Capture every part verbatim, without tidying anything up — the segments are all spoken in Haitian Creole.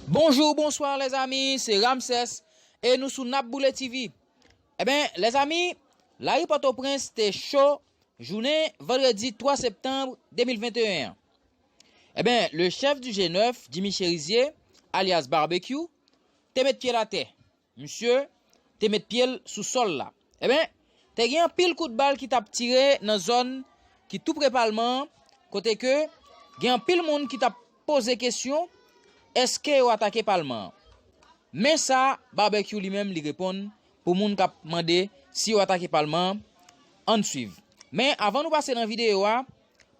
Bonjou, bonswa lèzami, se Ramsès e nou sou N ap Boule T V. Ebyen, lèzami, lari Pòtoprens te cho jounen vandredi twa septanm de mil venteyen an. Ebyen, le chèf du G nèf, Jimmy Chérizier, alyas Barbecue, te met pye l atè. Misye te met pye l sou sòl la. Ebyen, te gen anpil kout bal ki t ap tire nan zòn ki tou pre palman an, kote ke gen anpil moun ki t ap poze kesyon, èske yo atake palman an? Men sa, Barbecue li menm li reponn pou moun k ap mande si yo atake palman an, ann swiv. Men avan nou pase nan videyo a,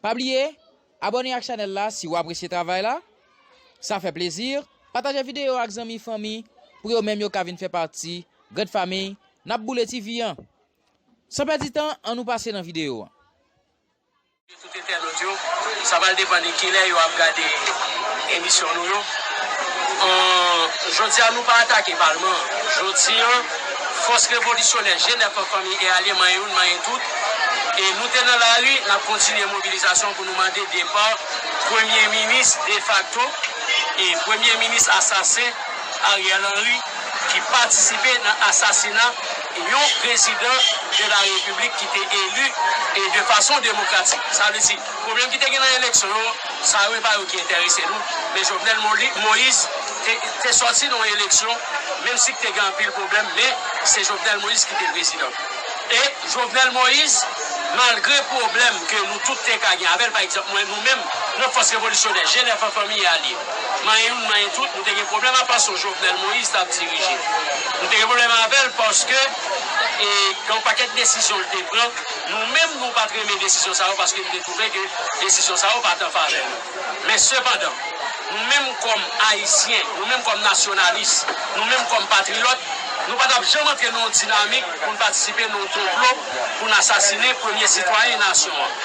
pa bliye abòne ak chanèl la si w apresye travay la. Sa fè plezi. Pataje videyo ak zanmi, fanmi, pou yo menm yo ka vin fè pati grand fanmi N ap Boule T V an. San pèdi tan, ann nou pase nan videyo a. Tout entènot yo, sa pral depann de kilè yo ap gade emisyon nou yo. An, jodi a, nou pa atake palman an. Jodi a, fòs revolisyonè G nèf an fanmi e alye manyen youn, manyen tout. E nou te nan lari, n ap kontinye mobilizasyon pou nou mande depa premye minis defakto e premye minis asasen Ariel Henry ki patisipe nan asasina yon prezidan de la repiblik ki te eli e de fason demokratik. Sa vle di, pwoblèm ki te gen nan eleksyon yo, sa yo e pa yo ki enterese nou. Men Jovenel Moli-, Moïse te, te sòti nan yon eleksyon, menm si te gen anpil pwoblèm, men se Jovenel Moïse ki te prezidan. E Jovenel Moïse, malgre pwoblèm ke nou tout te ka gen avè l, pa egzanp, mwen, nou menm, nan fòs revolisyonè, G nèf an fanmi e alye, manyen youn, manyen tout, nou te gen pwoblèm a fason Jovenel Moïse t ap dirije. Nou te gen pwoblèm avè l paske, e, gen yon pakèt desizyon l te pran, nou menm, nou pa t renmen desizyon sa yo paske nou te twouve ke desizyon sa yo pa t an favè nou. Men sepandan, nou menm kòm Ayisyen, nou menm kòm nasyonalis, nou menm kòm patriyòt, nou pa t ap janm antre nan yon dinamik pou n patisipe nan yon konplo pou n asasinen premye sitwayen nasyon an.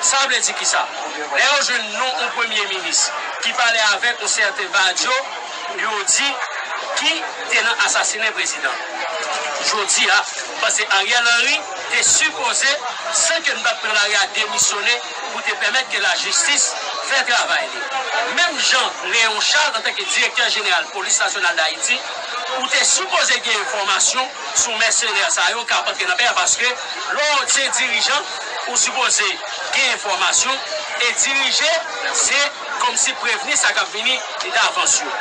Sa vle di kisa? Lè yo jwenn non yon premye minis ki pale avèk yon sèten Badio, yo di ki te nan asasinen prezidan. Jodi a, m panse Ariel Henry te sipoze, san ke n pa t pran lari a, demisyone pou te pèmèt ke lajistis fè travay li. Menm jan Léon Charles, antanke direktè jeneral Polis Nasyonal d Ayiti, ou te sipoze gen enfòmasyon sou mèsenè sa yo k ap antre nan peyi a, paske lè w se dirijan, ou sipoze gen enfòmasyon, e dirije, se kòmsi prevni sa k ap vini davans yo.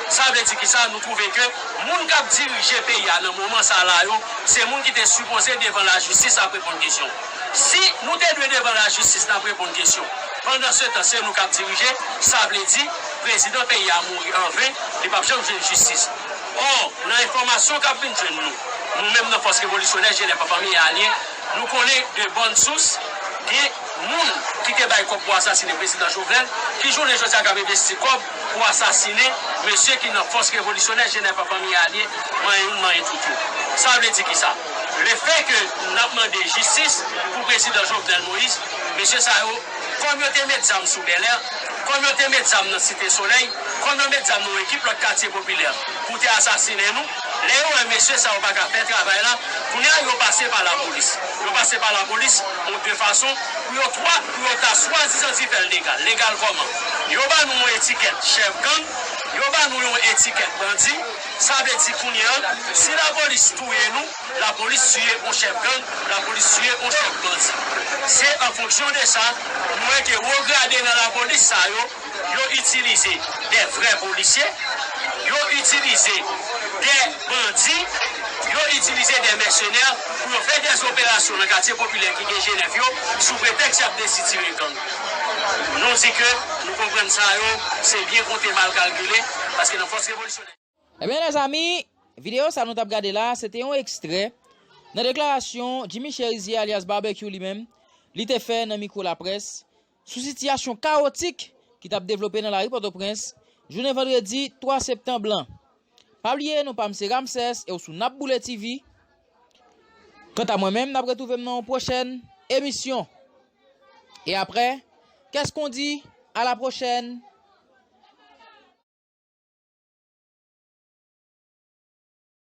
Sa vle di kisa? Nou twouve ke moun k ap dirije peyi a nan moman sa la yo, se moun ki te sipoze devan lajistis ap reponn kesyon. Si nou te dwe devan lajistis n ap reponn kesyon, pandansetan se nou k ap dirije, sa vle di prezidan peyi a mouri an ven, li p ap janm jwenn jistis. Ò, nan enfòmasyon k ap vin jwenn nou, nou menm nan fòs revolisyonè G nèf an fanmi e alye, nou konnen de bòn sous, gen moun ki te bay kòb pou asasinen prezidan Jovenel, ki jounen jodi a k ap envesti kòb pou asasinen mesye ki nan fòs revolisyonè G nèf an fanmi e alye, manyen youn, manyen tout yo. Sa vle di kisa? Lefè ke n ap mande jistis pou prezidan Jovenel Moïse, mesye sa yo, kòm yo te met zam sou Bèlè, kòm yo te met zam nan Site Solèy, kòm yo met zam nan yon ekip lòt katye popilè pou te asasinen nou, lè yo wè mesye sa yo pa ka fè travay la, kounye a yo pase pa lapolis. Yo pase pa lapolis yon de fason pou yo twa, pou yo ta swadizan di fè l legal. Legal kòman? Yo ba nou yon etikèt chèf gang, yo ba nou yon etikèt bandi. Sa vle di kounye a, si lapolis touye nou, lapolis tiye yon chèf gang, lapolis tiye yon chèf bandi. Se an fonksyon de sa, nou wè ke wo grade nan lapolis sa yo, yo itilize de vrè polisye, yo itilize de bandi, yo itilize de mèsenè pou yo fè de operasyon nan katye popilè ki gen G nèf yo, sou pretèks y ap desitire gang. Nou di ke nou konprann sa yo, se byen konte mal kalkile, paske nan fòs revolisyonè. Ebyen, lèzami, videyo sa nou t ap gade la, se te yon ekstrè nan deklarasyon Jimmy Chérizier alyas Barbecue li menm, li te fè nan mikwo laprès sou sitiyasyon kawotik ki t ap devlope nan lari Pòtoprens, jounen vandredi twa septanm lan. Pa bliye, non pa m se Ramsès e w sou N ap Boule T V. Kanta mwen menm, n ap retwouve m nan yon pwochèn emisyon. E aprè, qu'est-ce qu'on dit? À la prochaine!